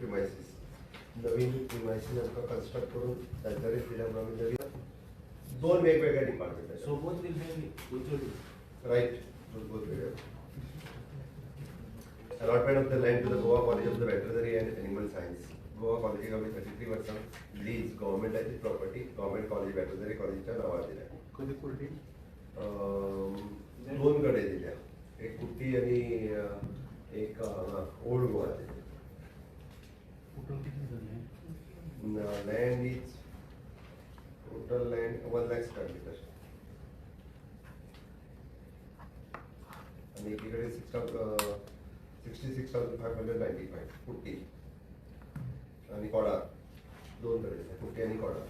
premises. नवीन premises आमकां construct करून तांच्याकडेन दिल्या म्हणून आमी नवीन दोन वेगवेगळ्या department. So both will be HOD. Right, both वेगळे. Allotment of the land to the Goa College of the Veterinary and Animal Science. Goa कॉलेजीक आमी 33 वर्सां लीज गव्हर्मेंटाची प्रॉपर्टी गव्हर्मेंट कॉलेज वेटरनरी कॉलेजीच्या नांवार दिल्या. खंय कुर्टी? दोन कडेन दिल्या, एक कुर्टी आनी एक ओल्ड गोवा दिल्या. टोटल कितली जाली? Land is total land 1 lakh square meter आनी एकीकडे 66,595 कुट्टी आनी कोडार, दोन कडेन कुट्टी आनी कोडार.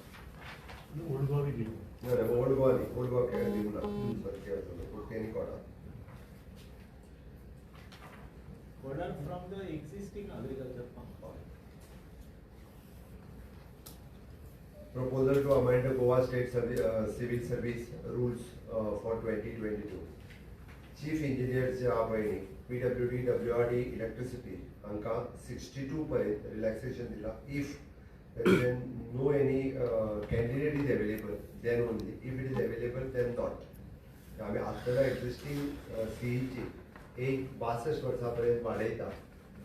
ओल्ड गोवा बी दिली? ना ना, ओल्ड गोवा न्ही, ओल्ड गोवा केन्ना दिवंक ना, सारकें आसा कुट्टी आनी Kodar. Kodar from the existing agriculture farm. Proposal to amend the Goa State Civil Service Rules for 2022. Chief Engineers जे आहा पळय न्ही, PWD, WRD, Electricity हांकां 62 पर्यंत रिलॅक्सेशन दिला. If then no any candidate is available then only, if it is available then not. आमी आतां existing सीईची एक 62 वर्सां पर्यंत वाडयता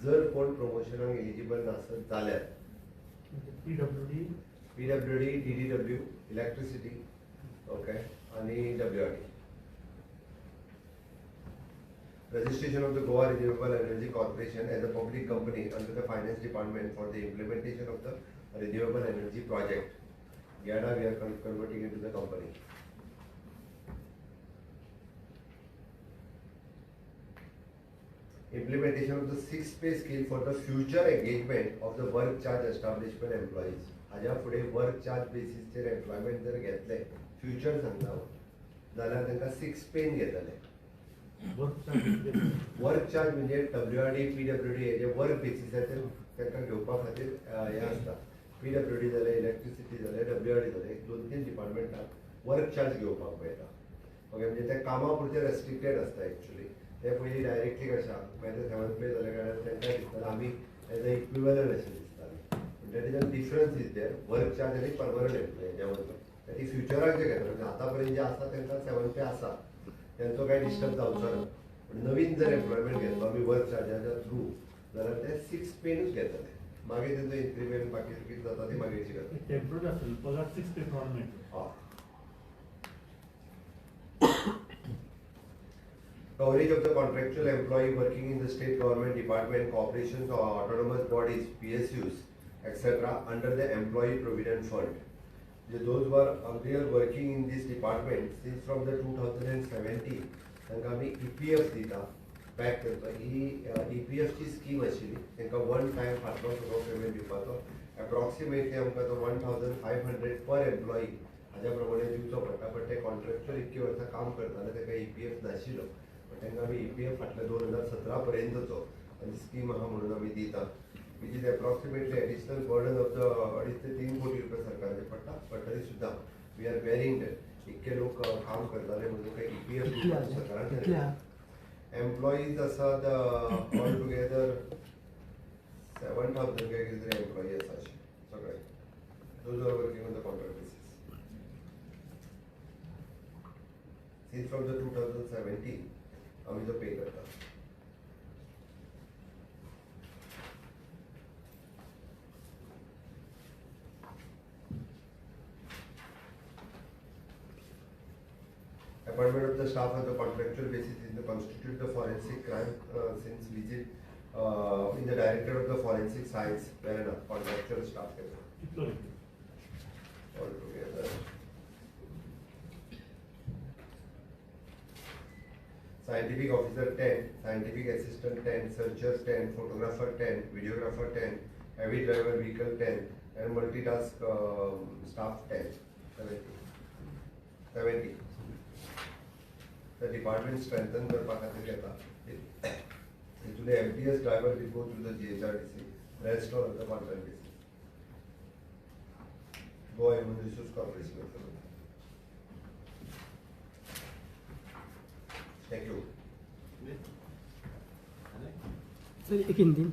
जर कोण प्रमोशनाक एलिजिबल नासत जाल्यार. PWD, PWD, DDW, electricity, okay, आनी WRD. Registration of the Goa Renewable Energy Corporation as a public company under the Finance Department for the implementation of the renewable energy project. GADA we are converting into the company. Implementation of the 6th pay scale for the future engagement of the work charge establishment employees. हाज्या फुडें work charge बेसीसचेर employment जर घेतले future सांगता हांव जाल्यार तांकां 6 pen घेतले. Work charge म्हणजे WRD, PWD हेजे वर्क बेसिसाचेर तांकां घेवपा खातीर हें आसता. PWD जालें, इलेक्ट्रिसिटी जालें, WRD जालें, 2-3 डिपार्टमेंटाक वर्क चार्ज घेवपाक मेळटा. ओके, म्हणजे ते कामा पुरते रेस्ट्रिक्टेड आसता एक्चुअली. ते पयलीं डायरेक्टली कशें आहा मागीर ते 7 पे जाले कारणान तांकां दिसतालें आमी एज अ इक्विवलंट अशें दिसतालें. पूण that is a difference is there work charge आनी परमनंट एम्प्लॉय हेज्या मदलो. ती फ्युचराक जे घेतले म्हणजे आतां पर्यंत जे आसा तांकां 7 पे आसा, तेंचो कांय डिस्टर्ब जावचो ना. पूण नवीन जर एम्प्लॉयमेंट घेतलो आमी वर्क चार्जाच्या थ्रू जाल्यार ते 6 पेनूच घेतले, मागीर तेंचो इन्क्रिमेंट बाकी कितें जाता ती मागीरची गजाल. टेम्पररी आसतली, पगार 6 पे प्रमाण मेळटलो. हय. Coverage of the contractual employee working in the state government department, corporations or autonomous bodies, PSUs, etc. under the Employee Provident Fund. Those who are earlier working in this department since from the 2017, तांकां आमी EPF दिता back करता. ही EPF ची scheme आशिल्ली, तांकां one time फाटलो सगळो payment दिवपाचो. एप्रॉक्सिमेटली आमकां तो 1500 पर एम्प्लॉई हाज्या प्रमाणे दिवचो पडटा. बट ते कॉन्ट्रॅक्च्युअल इतकी वर्सां काम करताले तांकां EPF नाशिल्लो, बट तांकां आमी EPF फाटल्या 2017 पर्यंतचो आनी स्कीम आहा म्हणून आमी दिता, which is approximately additional burden of the 2.5 ते 3 कोटी रुपया सरकाराचे पडटा. बट तरी सुद्दां we are bearing that. इतके लोक काम करताले म्हणून काय EPF सरकारान एम्प्लॉईज आसात ऑल टुगेदर 7000 काय कितें तरी एम्प्लॉई आसा अशे सगळे, those are working on the contract basis since from the 2017 आमी तो पे करता. Appointment of the staff on the contractual basis in the constitute the forensic crime since visit in the director of the forensic science Verna contractual staff all together. Scientific officer 10, scientific assistant 10, searcher 10, photographer 10, videographer 10, heavy driver vehicle 10, and multitask staff 10. 70. The department strengthen करपा खातीर येता. हितून MTS driver will go through the GHRDC, rest all on the contract basis. Goa Human Resource Corporation. Thank you. Sir, एक हिंदी.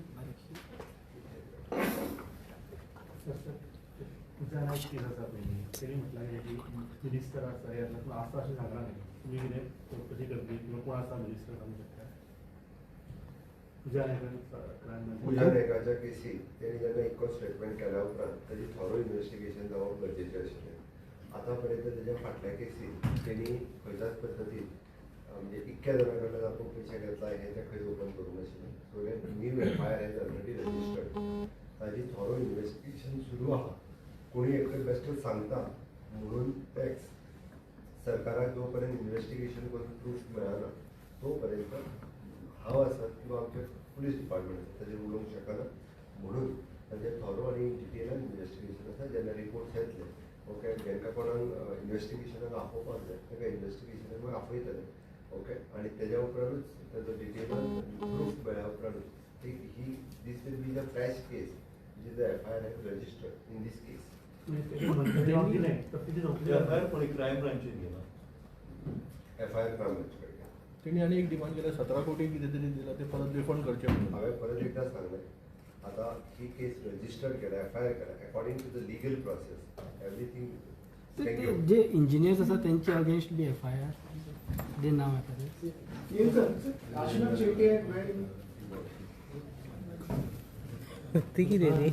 पुजा नायक केस आसा पळय न्ही, तेणी म्हटलां की मिनिस्टर आसा हे आसा, पूण आसा अशें सांगलां न्ही. तुमी कितें चवकशी करतली किंवा कोण आसा मिनिस्टर सांगूंक शकता? पुजा नायकान क्रायम? पुजा नायकाच्या केसीक तेणी जेन्ना इतको स्टेटमेंट केल्या उपरांत ताजी थोरो इन्वेस्टिगेशन जावप गरजेचें आशिल्लें. आतां पर्यंत तेज्या फाटल्या केसीन तेणी खंयच्याच पद्दतीन, म्हणजे इतक्या जाणां कडल्यान आपूण पयशे घेतला हें तें खंयच ओपन करूंक नाशिल्लें. So that new FIR has already registered. ताजी थोरो इन्वेस्टिगेशन सुरू आहा. कोणी एकटो बेश्टोच सांगता म्हणून टॅक्स सरकाराक जो पर्यंत इन्वेस्टिगेशन करून प्रूफ मेळना तो पर्यंत हांव आसत किंवा आमचे पुलीस डिपार्टमेंट आसा ताजेर उलोवंक शकना. म्हणून ताजेर थोरो आनी डिटेलान इन्वेस्टिगेशन आसा. जेन्ना रिपोर्ट्स येतले, ओके, जेंका कोणाक इन्वेस्टिगेशनाक आपोवपाक जाय ताका इन्वेस्टिगेशनाक आपयतले. ओके, आनी तेज्या उपरांतूच ताजो डिटेलान प्रूफ मेळ्ळ्या उपरांतूच एक ही this will be the fresh case which is the FIR has registered in this case. जबाब दिलें तर तिची चवकशी एफआयआर कोणी क्रायम ब्रांचीन गेला? एफआयआर क्रायम ब्रांच कडेन. तेणी आनी एक डिमांड केल्या, 17 कोटी कितें तरी दिला ते परत रिफंड करचे म्हणून. हांवें परत एकदां सांगलें, आतां ही केस रजिस्टर केल्या, एफआयआर केल्या, according to the legal process everything. Thank you. J engineers आसा तेंचे अगेन्स्ट बी एफआयआर जे नांव येता ते? Kashinath Shetty at where? ती कितें न्ही.